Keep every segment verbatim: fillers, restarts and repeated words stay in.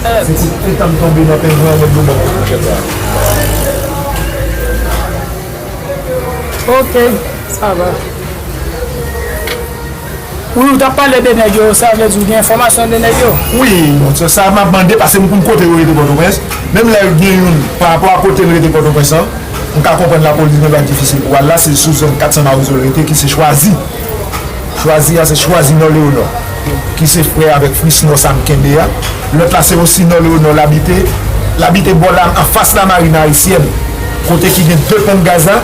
Se ti etan m tonbe nan pengwen an, nèg yo ban m kout manchèt la. Ok, sa va. Wi, ou t ap pale de nèg yo, sa vle di ou gen enfòmasyon de nèg yo? Wi, bon, sa, sa m ap mande, paske m konn kote yo rete Pòtoprens. Menm lè gen youn, pa rapò a kote l rete Pòtoprens lan, m ka konprann lapolis gen bagay difisil pou al la, se sou zòn kat san Mawozo l rete, ki se Chwazi. Chwazi a, se Chwazi Nò Leonò, ki se frè avèk Frisnò sa m kenbe a. Lòt la, se osi Nò Leonò l abite. L abite bò la, anfas la marin ayisyèn, kote ki gen de ponp gaz la.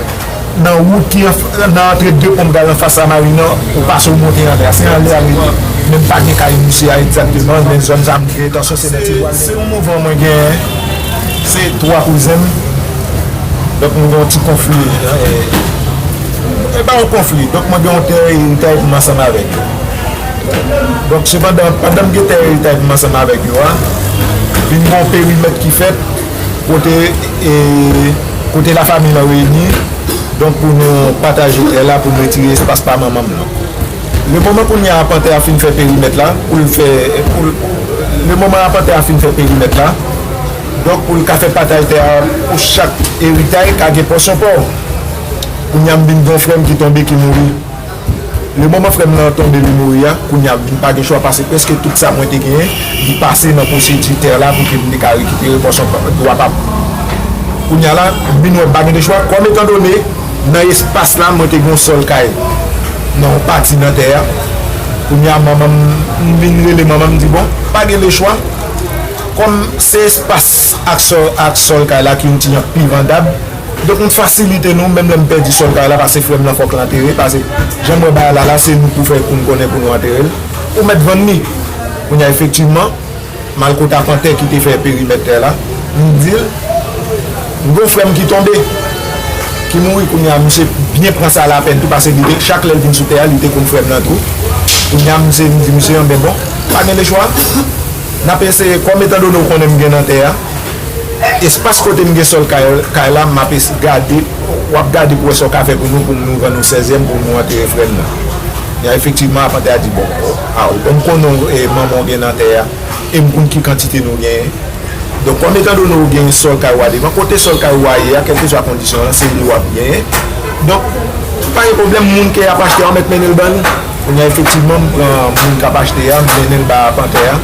Nan wout ki an, nan antre de ponp gaz anfas a marin nan, ou pase ou monte anlè a. Se anlè a m rete. Men m pa gen kay misye a egzakteman, men zòn sa m gen entansyon se nan ti vwazen. Se yon mouvman mwen genyen, se twa kouzen m. Donk m gen yon ti konfli. E, e pa yon konfli. Donk mwen gen yon tè eritay pou m ansanm avèk yo. Donk sepandan, pandan m gen tè eritay pou m ansanm avèk yo a, vin gen yon perimèt ki fèt kote, e, kote lafanmi lan reyini. Donk, pou nou pataje tè la, pou nou retire espas pa manman m nan. Le moman kounye a apantè a fin fè perimèt la, pou l fè, pou l, le moman apantè a fin fè perimèt la, donk, pou l ka fè pataj tè a pou chak eritay ka gen pòsyon pa w. Kounye a m vin gen yon frè m ki tonbe, ki mouri. Le moman frè m nan tonbe, li mouri a, kounye a m vin pa gen chwa, paske prèske tout sa mwen te genyen, li pase nan pwosedi tè la pou ke m te ka rekipere pòsyon dwa pa m. Kounye a la, m vin wè m pa gen de chwa. Kòm etandone, nan espas la, mwen te gen yon sòl kay nan yon pati nan tè a. Kounye a, manman m, m vin rele manman m, m di, bon, pa gen de chwa. Kòm se espas ak sòl, ak sòl kay la ki yon ti jan pi vandab, donk, m fasilite nou, menm lè m pèdi sòl kay la, paske frè m nan fòk l antere, paske jan m wè bagay la la, se nou pou fè, pou n konnen, pou nou antere l. Ou mèt vann li. Kounye a, efektivman, m al kote apantè ki te fè perimèt tè la, m di l, m gen yon frè m ki tonbe, ki mouri. Kounye a, misye byen pran sa lapèn tou, paske li te, chak lè l vin sou tè a, li te konn frè m nan tou. Kounye a, misye, m di misye, anben bon, pa gen lechwa. N ap eseye, kòm etandone w konnen m gen nan tè a, espas kote m gen sòl kay, kay la, m ap es-, gade, w ap gade pou wè sa w ka fè pou nou, pou nou vann yon sèzyèm, pou nou antere frè n nan. Ya, efektivman, apantè a di, bon, a, ou konn konnen, e, manman w gen nan tè a, e m konn ki kantite nou genyen. Donk, kòm etandone w gen sòl kay ou a devan, kote sòl kay ou a ye a, kèlkeswa kondisyon an, se li w ap genyen. Donk, pa gen pwoblèm, moun ke y ap achte a, ou mèt mennen l ban li. Kounye a, efektivman, m pran moun k ap achte a, m mennen l ba apantè a.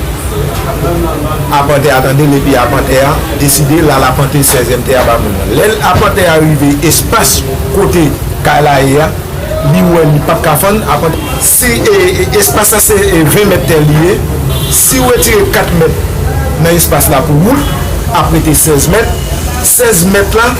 Apantè a tande l, epi apantè a deside l al apante sèzyèm tè a ba moun nan. Lè l apantè a rive espas kote kay la ye a, li wè li p ap ka fann, apantè, si, e, e, espas la se, e, ven mèt tè li ye, si w retire kat mèt nan espas la pou wout, ap rete sèz mèt, sèz mèt la,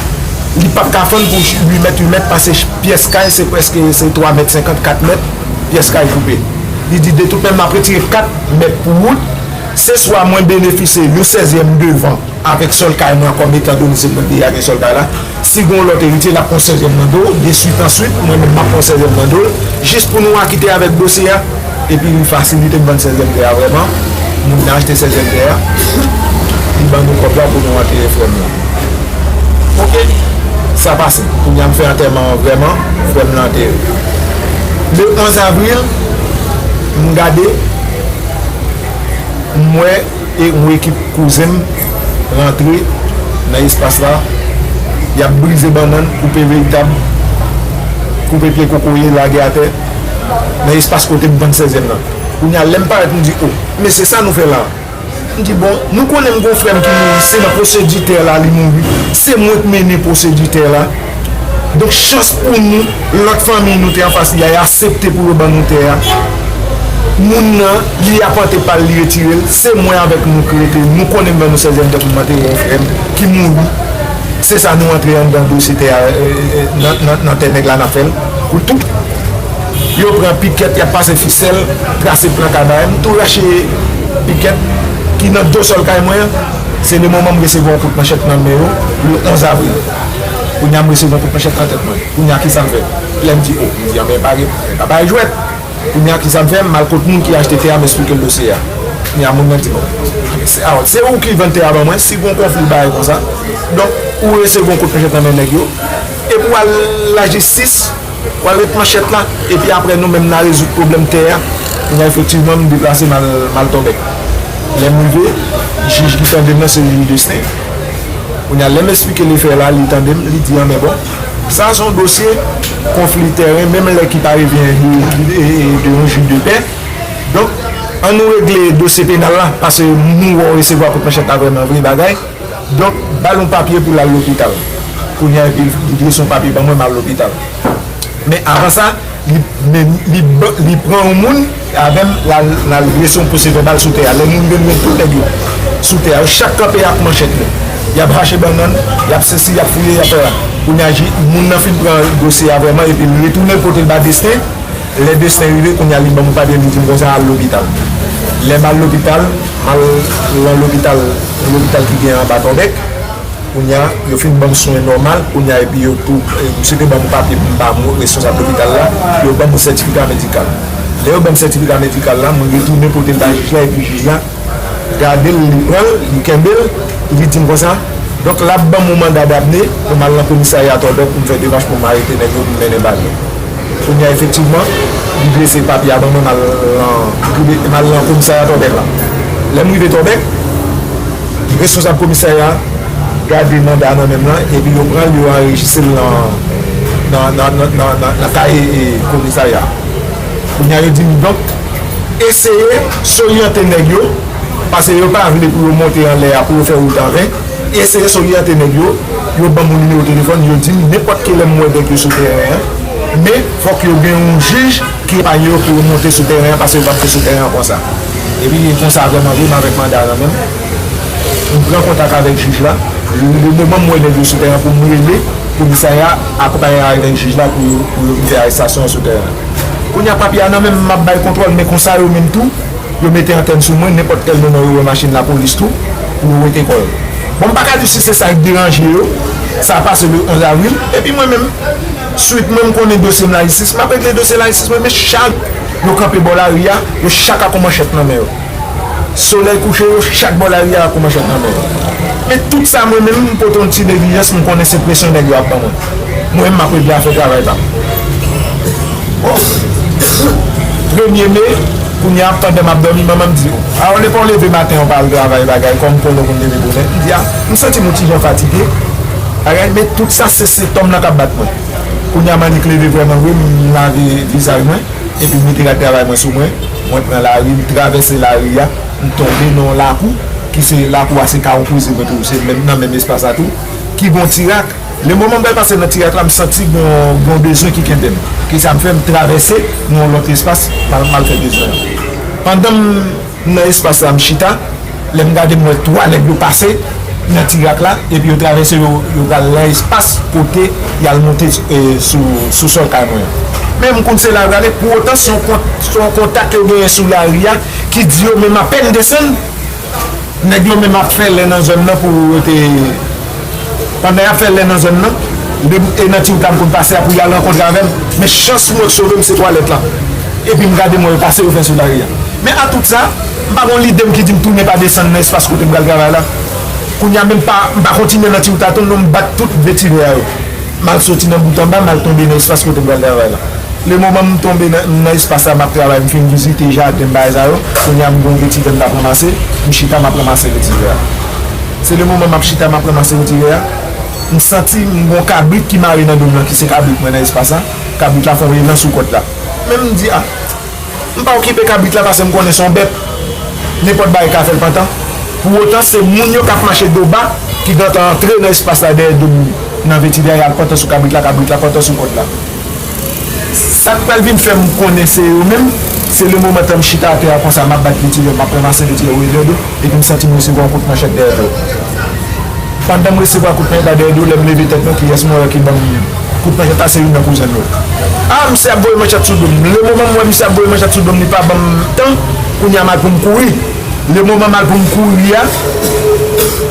li p ap ka fann pou uit mèt, uit mèt, paske pyès kay se prèske, se twa mèt senkant, kat mèt, pyès kay koupe. Li di, de tout mèt, m ap retire kat mèt pou wout, se swa mwen benefisye yon sèzyèm devan avèk sòl kay mwen an, kòm etandone se mwen ki dèyè ak sòl kay la. Si gen yon lòt eritye, l ap pran sèzyèm nan do l, deswit answit, mwen menm m ap pran sèzyèm nan do l, jis pou nou akite avèk dosye a, epi li fasilite m vann sèzyèm tè a vrèman. Moun nan achte sèzyèm tè a, li ban nou kòb la pou nou antere frè m nan. Oke, sa pase. Kounye a m fè antèman an vrèman, frè m nan antere. Le onz avril, m gade, m wè e yon ekip kouzen m rantre nan espas la. Y ap brize bannann, koupe veritab, koupe pye kokoye, lage atè nan espas kote m vann sèzyèm nan. Kounye a, lè m parèt, m di, o, mesye, sa nou fè la? M di, bon, nou konnen m gen yon frè m ki mouri, se nan pwosedi tè la li mouri. Se mwen k mennen pwosedi tè la. Donk, chans pou nou, lòt fanmi nou te anfas li a, y aksepte pou yo ban nou tè a. Moun nan, li apante pa l, li retire l. Se mwen avèk nou k rete. Nou konnen m ban nou sèzyèm tè pou m antere yon frè m ki mouri. Se sa nou antre anndan dosye tè a, e, e, e, nan, nan, nan tè nèg la n ap fè l. Pou tou, yo pran pikèt, y ap pase fisèl, trase plan kay bagay. M tou rache pikèt ki nan do sòl kay mwen an. Se le moman m resevwa yon kout manchèt nan men yo, le onz avril. Kounye a, m resevwa yon kout manchèt nan tèt mwen. Kounye a, kisa m fè? Lè m di, o, m di, anben, pa gen, pa bay jwèt. Kounye a, kisa m fè? M al kot moun ki achte tè a, m esplike l dosye a. Kounye a, moun nan di, bon, se, a, se ou ki vann tè a ban mwen, si gon konfli, bagay konsa. Donk, ou resevwa yon kout manchèt nan men nèg yo, epi w al lajistis, w al ret manchèt la, epi apre nou menm n a rezoud pwoblèm tè a. Kounye a, efektivman, m deplase, m al, m al Tòbèk. Lè m rive, jij ki tande m nan se jij Destin. Kounye a, lè m esplike lefè la, li tande m, li di, anben bon, sa se yon dosye konfli tèren, menm lè ki pa revyen de yon jij de pè. Donk, ann nou regle dosye penal la, paske nou wè w resevwa kout manchèt la vrèman vre bagay. Donk, ba l yon papye pou l al lopital. Kounye a, epi li dresye yon papye ban mwen, m al lopital. Men avan sa, li, men li, li pran yon moun avè m, l al, l al dresye yon pwosè vèbal sou tè a. Lè moun vin jwenn tout nèg yo sou tè a, yo chak kanpe ak manchèt yo. Y ap rache bannann, y ap sesi, y ap fouye, y ap fè la. Kounye a, ji-, moun nan fin pran dosye a vrèman, epi l retounen l pote l ba Destin. Lè Destin rive, kounye a, li ban m yon papye, li di m konsa, al lopital. Lè m al lopital, m al nan lopital, yon lopital ki gen anba Tòbèk. Kounye a, yo fin ban m swen nòmal, kounye a, epi yo tou, eh, misye te ban m papye pou m ba moun responsab lopital la, yo ban m sètifika medikal. Lè yo ban m sètifika medikal la, mwen retounen pote l bay jij la, epi jij la gade l, li pran l, li kenbe l, li di m konsa, donk, l ap ban m yon manda dapne pou m al nan komisarya Tòdòk pou m fè demach pou m arete nèg yo, pou m mennen bal yo. Kounye a, efektivman, li dwese papye a ban mwen, m al nan, m al nan komisarya Tòbèk la. Lè m rive Tòbèk, responsab komisarya a gade manda a nan men m lan, epi yo pran l, yo anrejistre l nan, nan, nan, nan, nan, nan, nan kaye, e, komisarya a. Kounye a, yo di m, donk, eseye soryante nèg yo, paske yo pa vle pou yo monte anlè a, pou yo fè wout an ven. Eseye soryante nèg yo, yo ban m yon nimewo telefòn, yo di m, nenpòt kilè m wè nèg yo sou tèren an, men fòk yo gen yon jij ki akonpaye yo pou yo monte sou tèren an, paske yo p ap te sou tèren an konsa. Epi konsa vrèman vre, m avèk manda a nan men m, m pran kontak avèk jij la. Le moman m wè nèg yo sou tèren an, pou m rele komisarya, akonpaye avèk jij la pou yo, pou yo vin fè arestasyon an sou tèren an. Kounye a, papye a nan men m, m ap bay kontwòl, men konsa yo menm tou, yo mete antèn sou mwen, nenpòt kèl moman yo wè machin lapolis tou, pou yo wete kò yo. Bon, m pa ka di si se sa k deranje yo, sa pase le onz avril, epi mwen menm, swit mwen, m konnen dosye m la isit, m ap regle dosye la isit, mwen, men chak yo kanpe bò lari a, yo chak ak yon manchèt nan men yo. Solèy kouche, yo chak bò lari a ak yon manchèt nan men yo. Men tout sa, mwen menm, m pote yon ti neglijans, m konnen se presyon nèg yo ap ban mwen. Mwen menm, m ap regle afè travay pa m. Bon. Premye me, kounye a, pandan m ap dòmi, manman m di, "O, a, oleypa w leve maten, w pa al travay, bagay, kòm konnen w konn leve bonè." M di, "A, m santi m yon ti jan fatige." Bagay, men tout sa, se sentòm nan k ap bat mwen. Kounye a, m annik leve vrèman vre, m lave vizaj mwen, epi m mete rad travay mwen sou mwen, mwen pran lari, m travèse lari a, m tonbe nan yon lakou, ki se lakou a, se kawon kwize mwen tou, se menm, nan menm espas la tou, ki gen yon ti rak. Le moman m pral pase nan ti rak la, m santi gen yon, gen yon bezwen ki kenbe m. Ki sa m fè, m travèse nan yon lòt espas, m al, m al fè bezwen an. Pandan m nan espas la, m chita, lè m gade, m wè twa nèg yo pase nan ti rak la, epi yo travèse, yo, yo pral nan espas kote y al monte, e, sou, sou sòl kay mwen an. Men m konn se la yo prale, pou otan se yon kont-, se yon kontak yo genyen sou lari a, ki di yo menm apèn desann, nèg yo menm ap fè lè nan zòn nan pou yo te, pandan y ap fè lè nan zòn nan, de, e nan ti wout la m konn pase a pou y al rankontre avè m. Men chans mwen k sove m se twalèt la. Epi m gade mwen yo pase yo fè sou lari a. Men a tout sa, m pa gen lide m ki di m tounen pa desann nan espas kote m pral travay la. Kounye a menm pa, m pa kontinye nan ti wout la tou non, m bat tout vetivè a yo. M al soti nan bout anba, m al tonbe nan espas kote m pral travay la. Le moman m tonbe nan, nan espas la, m ap travay, m fin vizite jaden m, bagay sa yo, kounye a m gen yon vetivè m t ap ranmase, m chita, m ap ranmase vetivè a. Se le moman m ap chita, m ap ranmase vetivè a, m santi m gen yon kabrit ki mare nan do m nan, ki se kabrit mwen nan espas la. Kabrit la fè yon elan sou kòd la. Men m di, a, m pa okipe kabrit la, paske m konnen se yon bèt. Nenpòt bagay ka fè l pantan. Pou otan, se moun yo k ap mache do ba ki gentan antre nan espas la dèyè do m nan vetivè a, y al pantan sou kabrit la, kabrit la pantan sou kòd la. Sa k pral vin fè m konnen se yo menm, se le moman tan m chita atè a konsa, m ap bat vetivè, m ap ranmase vetivè, yo revè do, epi m santi m resevwa yon kout manchèt dèyè do. Pandan m resevwa kout manchèt la dèyè do, lè m leve tèt mwen, kiyès mwen wè ki ban m kout manchèt la, se youn nan kouzen m yo. A, misye ap voye manchèt sou do m. Le moman m wè misye ap voye manchèt sou do m, li pa ban m tan, kounye a m al pou m kouri. Le moman m al pou m kouri a,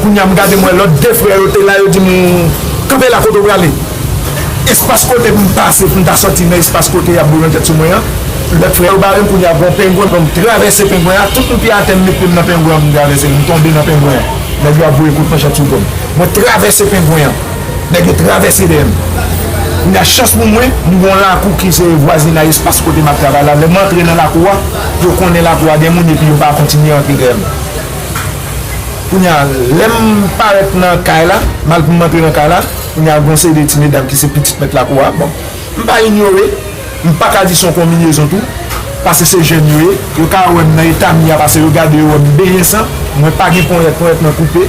kounye a m gade m wè lòt de frè yo te la, yo di m, "Kanpe la, kote w prale?" Espas kote m pase pou m ta sòti nan espas kote y ap voye manchèt sou mwen an, lòt frè yo bare m, kounye a gon pengwen, bon, m travèse pengwen an, tout m pye atè, m met pye m nan pengwen an, m travèse, m tonbe nan pengwen an. Nèg yo ap voye kout manchèt sou do m. Mwen travèse pengwen an. Nèg yo travèse dèyè m. Kounye a chans pou mwen, m gon lakou ki se vwazinay espas kote m ap travay la. Lè m antre nan lakou a, yo konnen lakou a gen moun epi yo pa kontinye antre dèyè m. Kounye a, lè m parèt nan kay la, m al pou m antre nan kay la, kounye a, gen yon seri de ti medam ki se pitit mèt lakou a. Bon, m pa inyore, m pa ka di se yon konbinezon tou, paske se jèn yo ye, yo ka wè m nan eta m ye a, paske yo gade yo wè m benyen san, mwen pa gen ponyèt, ponyèt mwen koupe,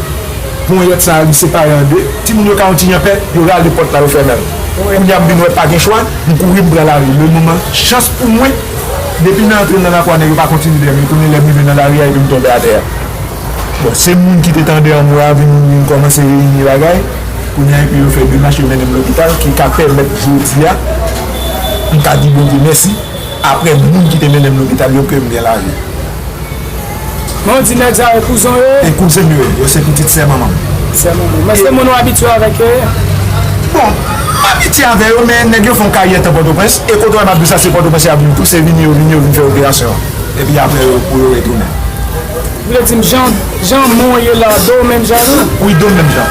ponyèt sa a li separe an de, timoun yo ka yon ti jan pè, yo rale pòt la, yo fèmen l. Kounye a m vin wè pa gen chwa, m kouri m pran lari. Le moman, chans pou mwen, depi nan antre nan lakou a, nèg yo pa kontinye dèyè m, yo tounen lè m rive nan lari a, epi m tonbe atè a. Bon, se moun ki te tande anmwe a vin, vin kòmanse reyini bagay. Kounye a, epi yo fè demach, yo mennen m lopital, ki ka pèmèt jodi a, m ka di Bondye mèsi. Apre moun ki te mennen m lopital yo, ke m gen lavi. Men w di nèg sa yo kouzen w yo ye? E kouzen m yo ye, yo se pitit sè manman m. Sè manman w. Men se moun w abitye avèk yo ye? Bon, m abitye avè yo, men nèg yo fè yon karyè tan Pòtoprens, e kote w wè m ap di w sa, se Pòtoprens y ap vin tou, se vini yo vini, yo vin fè operasyon an. Epi apre yo, pou yo retounen. Vle di m jan, jan men w ye la, do w menm jan tou? Wi, do m menm jan.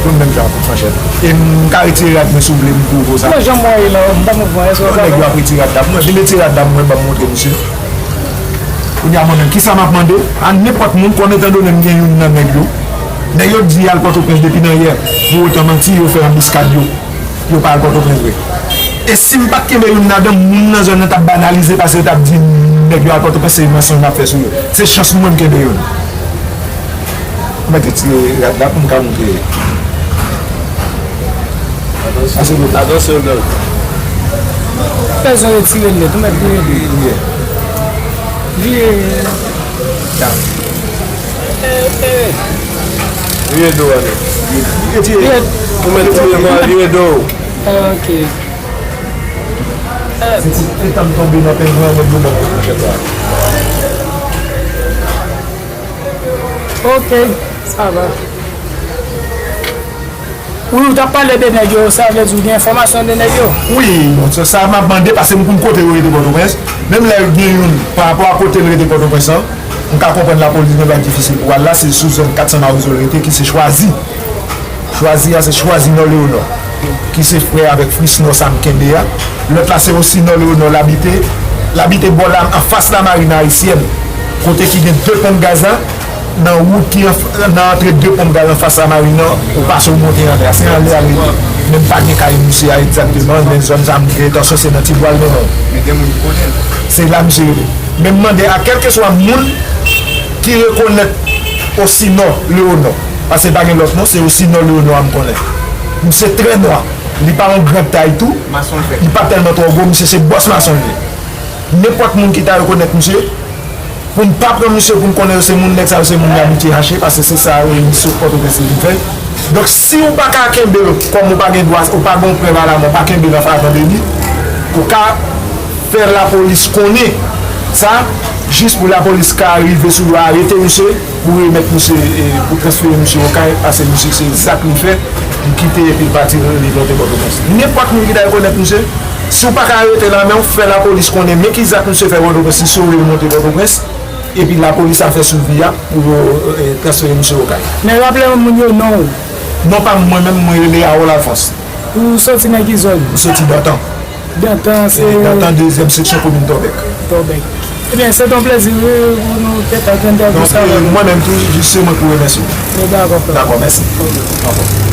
Do m menm jan, tout franchèt. E m ka retire rad mwen si w vle m pwouve w sa. Mwen jan mwen ye la, m pa mouvman, èske w ka... Nèg yo ap retire rad la pou mwen, vin retire rad la pou mwen, ban m montre misye. Kounye a mwen menm, kisa m ap mande a nenpòt moun, kòm etan done m gen youn nan nèg yo. Nèg yo di al Pòtoprens depi nan yè, pou otan manti yo fè anbiskad yo. Yo pa al Pòtoprens vre. E si m pa t kenbe youn ladan, moun nan zòn nan t ap banalize, paske yo t ap di nèg yo al Pòtoprens, se mansonj m ap fè sou yo. Se chans mwen m kenbe youn. Mwen te tire rad la pou m ka montre. Pase kote. Atansyon, gang. Pèsonn retire l nèt, ou mèt vire do. Vire. Vire do a, non. Vire, vire. Ou mèt vire, non, vire do. Ok. Se ti etan m tonbe nan pengwen, nèg yo ban m manchèt la. Ok, sa va. Wi, ou t ap pale de nèg yo, sa vle di ou gen enfòmasyon de nèg yo? Wi, bon, sa, sa m ap mande, paske m konn kote yo rete Pòtoprens. Menm lè gen youn, pa rapò a kote l rete Pòtoprens lan, m ka konprann lapolis gen bagay difisil pou al la, se sou zòn kat san Mawozo l rete, ki se Chwazi. Chwazi a, se Chwazi Nò Leonò, ki se frè avèk Frisnò sa m kenbe a. Lòt la, se Osinò Leonò, l abite, l abite bò la, anfas lamarin ayisyèn, kote ki gen de ponp gaz la. Nan wout ki an, nan antre de ponp gaz anfas lamarin nan, ou pase ou monte anlè a. Se anlè a l rete. Men m pa gen kay misye a egzakteman, men zòn sa m gen entansyon se nan Tibwa l mennen w. Men gen moun ki konnen l. Se la misye rete. Men m mande a kèlkeswa moun ki rekonèt Osinò Leonò, paske pa gen lòt non, se Osinò Leonò a m konnen. Misye trè nwa, li pa yon gran tay tou, li pa tèlman twò gwo, misye se bòs mason l ye. Nenpòt moun ki ta rekonèt misye, pou m pa pran misye pou m konnen yo se moun, nèg sa yo se moun li abitye hache, paske se sa yo ye, misye Pòtoprens li vin fè. Donk, si w pa ka kenbe l, kòm ou pa gen dwa, ou pa gen yon prèv alamen, ou pa kenbe l an favan de li, ou ka fè lapolis konnen sa, jis pou lapolis ka rive sou yo, arete misye, pou remèt misye, e, pou transfere misye Okay, paske misye se zak li fè, li kite epi l pati, li monte Pòtoprens. Nenpòt moun ki ta rekonèt misye, si w pa ka arete l nan men w, fè lapolis konnen men ki zak misye fè Pòtoprens, li sove l monte Pòtoprens, epi lapolis ap fè swivi a pou yo, e, transfere misye Okay. Men raple moun yo non w. Non pa m mwen menm, mwen rele Harold Alphonse. Ou soti nan ki zòn? M soti Dantan. Dantan se... E, Dantan, dezyèm seksyon komin Tòbèk. Tòbèk. Ebyen, se t on plezi, wi, pou nou te fè entèvyou sa avè w. Donk, mwen menm tou, jis se mwen pou remèsye w. Dakò, frè. Dakò, mèsi. Ok. Dakò.